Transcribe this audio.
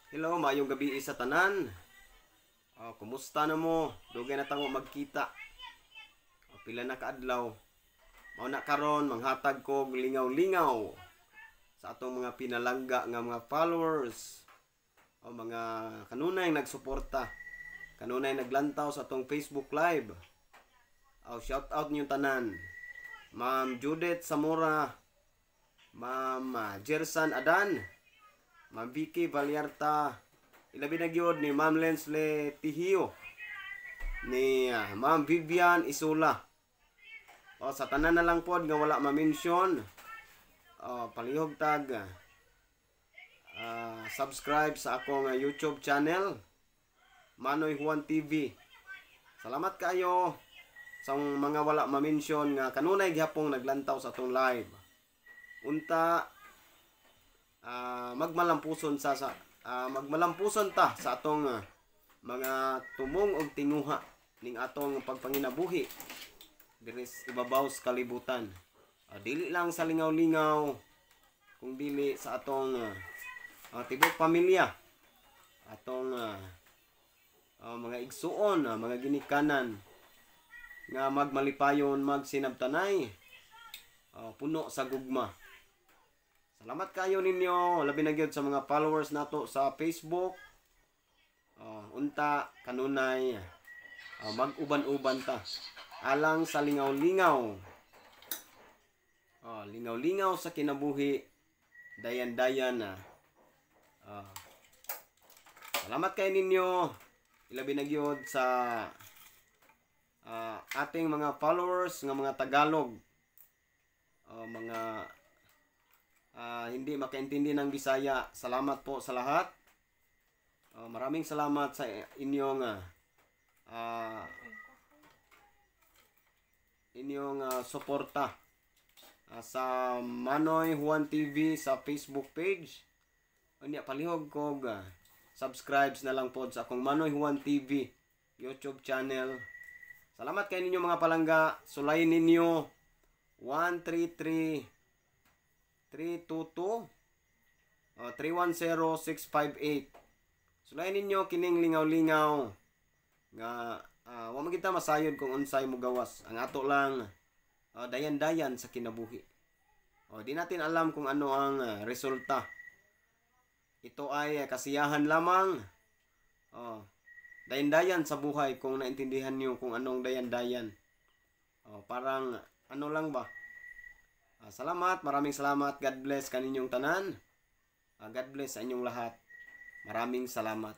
Hello, maayong gabi sa tanan. Oh, kumusta na mo? Dugay na tang magkita. Oh, pila na kaadlaw. Mao na karon manghatag ko og lingaw-lingaw sa atong mga pinalangga nga mga followers o mga kanunay nagsuporta, kanunay naglantaw sa atong Facebook Live. Oh, shout out niyo tanan. Ma'am Judith Zamora, Ma'am Jersan Adan, Ma'am Vicky Valyarta, ilabi na gyud ni Ma'am Lensle Tihio, ni Ma'am Vivian Isula. O sa tanan na lang pod nga wala ma-mention, o, palihog tag subscribe sa akong YouTube channel, Manoy Juan TV. Salamat kayo sa mga wala ma-mention nga kanunay gihapong naglantaw sa atong live. Unta magmalampuson ta sa atong mga tumong og tinguha ning atong pagpanginabuhi diri sa ibabaw sa kalibutan. Dili lang sa lingaw-lingaw kung dili sa atong tibok pamilya, atong mga igsuon, mga ginikanan nga magmalipayon, magsinabtanay, puno sa gugma. Salamat kayo ninyo, labi na gyud sa mga followers nato sa Facebook. Unta kanunay mag-uban-uban ta alang sa lingaw-lingaw. Lingaw-lingaw sa kinabuhi, dayan-dayan na. Salamat kay ninyo, ilabi na gyud sa ating mga followers nga mga Tagalog. Mga hindi makaintindi ng Bisaya. Salamat po sa lahat. Maraming salamat sa inyong suporta sa Manoy Juan TV sa Facebook page. Unya palihog kog subscribes na lang pod sa akong Manoy Juan TV YouTube channel. Salamat kay ninyo, mga palangga. Sulayin ninyo 133 322 310658. Sulayin ninyo kining lingaw-lingaw nga wa man kita masayod kung unsay mo gawas. Ang ato lang dayan-dayan sa kinabuhi. O, di natin alam kung ano ang resulta. Ito ay kasiyahan lamang. O, dayan-dayan sa buhay, kung naintindihan niyo kung anong dayan-dayan. O, parang ano lang ba? Salamat, maraming salamat. God bless kaninyong tanan. God bless sa inyong lahat. Maraming salamat.